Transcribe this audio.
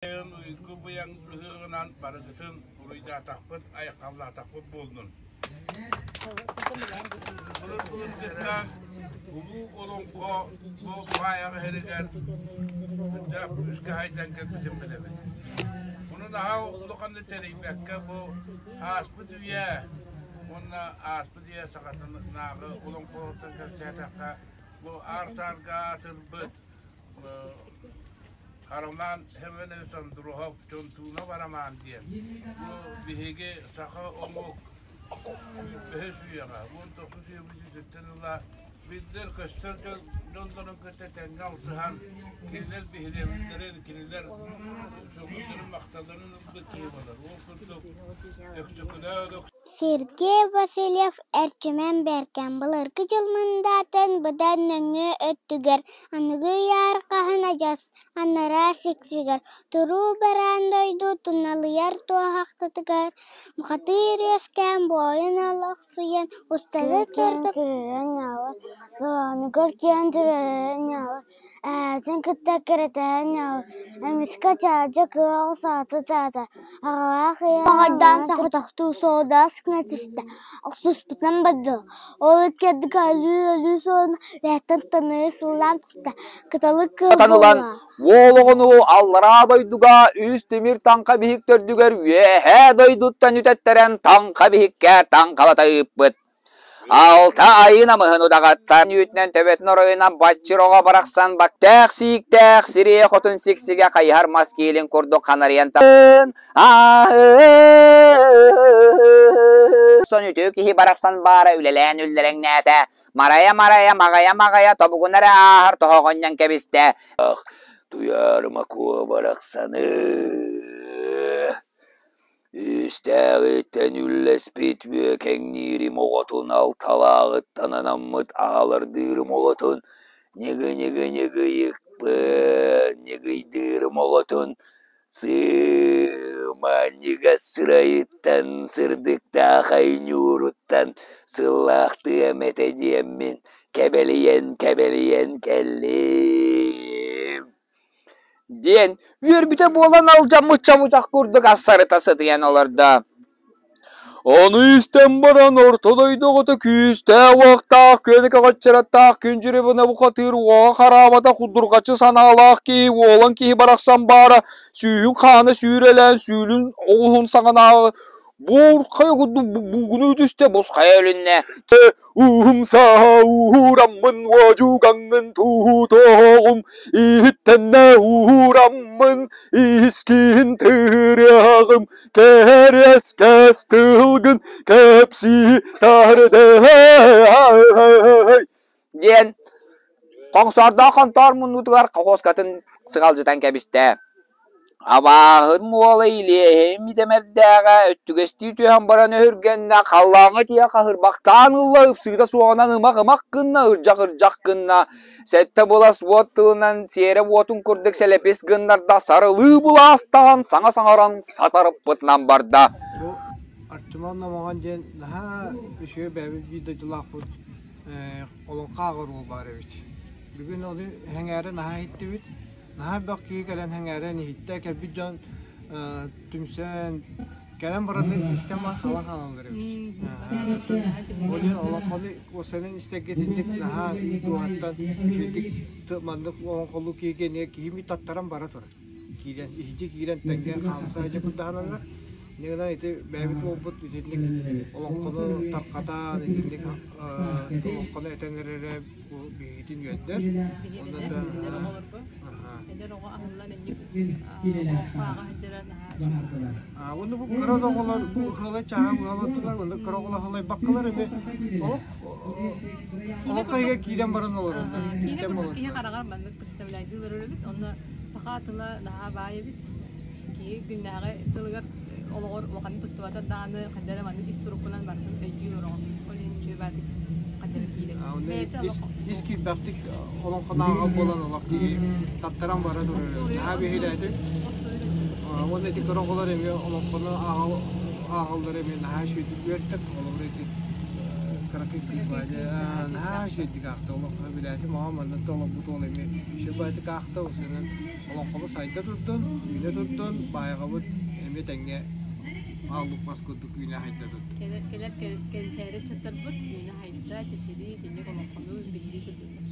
Уйгу быйаҥ ыһыаҕынан барыгытын уруйдаатахпыт, айхаллаатахпыт буоллун. Былыр-былыргыттан улуу олоҥхо бу баайаҕа иһэригэр үрдээх күүскэ хайдан кэлбитин билэбит. Ону наһаа улаханнык тэрийбэккэ бу ааспыт үйэ уонна ааспыт үйэ сахатынааҕы олоҥхолортон кэпсээтэххэ бу аар-саарга аатырбыт Роман Семенович Андрухов Чонтуунап Арамаан диэн. Бу биһиги саха омук сүүрбэһис үйэҕэ, 19 үйэ бүтүүтүттэн ыла биллэр-көстөр дьоннорун кытта тэҥҥэ алтыһан, кинилэр биһирэбиллэрин, кинилэр сөҕүллэрин-махталларын ылбыт киһи буолар. Ол курдук Өксөкүлээх Сергей Васильев Эрчимэн Бэркэн былыргы дьыл мындаатын быдан нөҥүө өттүгэр, аныгы үйэ арҕаһын адьас анараа сиксигэр, туруу бараан дойду туналыйар туоһахтатыгар бухатыыр үөскээн буойун олохсуйан устата Киэн күрүрэн ньаалар, Долооныгар киэн түрэрэн ньаалар Эһээтин кытта эккирэтэһэн эмискэ Чаадьа кыа саата таата, аҕалаах ийэ Моҕойдоон соҕотохтуу суолдаас гына түстэ, охсуспутунан бардылар, ол иккиэрдигэр өлүү-өлүү суолун үөһэттэн таныйа сыллаан түстэ, кыталык кыыл Ытан ылан, буолла уол оҕону аллараа дойдуга үс тимир таҥха биһик төрдүгэр үөһээ дойдуттан үтэттэрэн таҥха биһиккэ таҥхалата ыыппыт. Алта айыы намыһын удаҕаттан үүтүнэн төбөтүн оройунан баччыр оҕо барахсан бактээх сииктээх сириэ хотун сиксигэ хайыһар мас киилин курдук ханарыйан сон үтүө киһи барахсан баара үлэлээн үллэрэҥнээтэ марайа-марайа маҕайа-маҕайа тобугун эрэ ааһар тоһоҕонньон кэбистэ Туйаарыма куо барахсаны Үстээҕиттэн үллэспит үөкэҥниирим оҕотун алталааҕыттан анаммыт аалардыырым оҕотун ньыгы-ньыгы-ньыгыйыкпын ньыгыйдыырым оҕотун сыыманньыгас сырайыттан сырдыктаахай ньууруттан сыллаахтыам этэ диэммин кэбэлийэн-кэбэлийэн кэллим диэн үөрбүтэ буолан алдьаммыт чабычах курдук ассарыта сытыйан олордо. Ону истэн баран орто дойду оҕото күүстээх-уохтаах, күөнэ көҕөччөрөттаах күн дьүрүбүнэ бухатыыр уоҕа хараабата кудурҕаччы санаалаах киһи уолан киһи барахсан баара сүүһүн хаана сүүрэлээн сүүлүн оҕуһун саҕанааҕы буурхай курдук буугунуу түстэ бусхайа үлүннэ Уһумсаа уураммын уодьугаҥҥын туутуоҕум, иһиттэннэ уураммын искиин тыырыаҕым, кэриэс кэс тылгын кэпсии тардыай диэн хоҥсоордоох хонтоор муннутугар хохуоскатын сыҕалдьытан кэбистэ. Абааһын уола Илиэһим идэмэрдээҕэ өттүгэстии түһэн баран өһүргэннэ, халлааҥҥа тиийэ хаһырбахтаан ылла, ыпсыыта суоҕунан ымах-ымах гынна, ырдьах-ырдьах гынна, сэттэ былас уот тылынан сиэрэ уотун курдук сэлэпис гыннарда, сарылыы былаастаан саҥа саҥаран сатарыппытынан барда. Бу Артемон Номоҕон диэн наһаа үчүгэй бэйэбит биир дойдулаахпыт олоҥхо ааҕар уол баар эбит. Бүгүн ону сэҥээрэ наһаа иһиттибит. Наһаа элбэх киһи кэлэн сэҥээрэн иһиттэ, кэлбит дьон түмсэн, кэлэн баран истэн баран халан хаалаллар эбит. Ол иһин олоҥхону уосанан истэргэ итинник наһаа ис дууһаттан үчүгэйдик маннык олоҥхолуу киһи киэнигэр киһи таттаран бара турар. Киирэн, иһдьи киирэн тэҥҥэ хаамса сылдьа курдаһаналлар. Инньэ ити бэйэбит уолбут итинник олоҥхону тарҕатан, итинник олоҥхону этэн эрэрэ биһигитин үөрдэр. Биһиги эдэр оҕолорго эдэр оҕо аһыллан инник олоҥхо ааҕа сылдьара наһаа үчүгэй. Уонна бу кыра оҕолор бу ыһыалай чааһа ыһыалаттылар уонна кыра оҕолор ыһыалайбаккалар эмиэ олох олоххо иһигэр киирэн баран олороллор. Киинэ курдук киһи хараҕар маннык представляйдыы олорор эбит. Онно саха тыла наһаа баай эбит. Киһи күннээҕи тылыгар олоҕор улаханнык туттубатар даҕаны хайда эрэ маннык ис туруккунан барытын өйдүү олороҕун. Ол иһин үчүгэй баатык хайда эрэ киирэр. Ис киирбэхтик олоҥхонооҕо буолан олох киһи таттаран бара турар. Наһаа биһирээтим. Уонна ити кыра оҕолор эмиэ олоҥхону ааҕаллар эмиэ наһаа үчүгэйдик үөртэр. Холобура ити Кыракый кыыс баайда наһаа үчүгэйдик аахта олоҥхо билээти маҕан манна толорбут уол эмиэ үчүгэй баайдык аахта осунан олоҥхобут сайда турдун, үүнэ турдун, баайаҕабыт эмиэ тэҥҥэ ааллык мас курдук үүнэ хайда турдун. Кэлэр кэнчээри ыччаттарбыт үүнэ хайда, чэчирии, итинник олоҥхону биһирии турдуннар.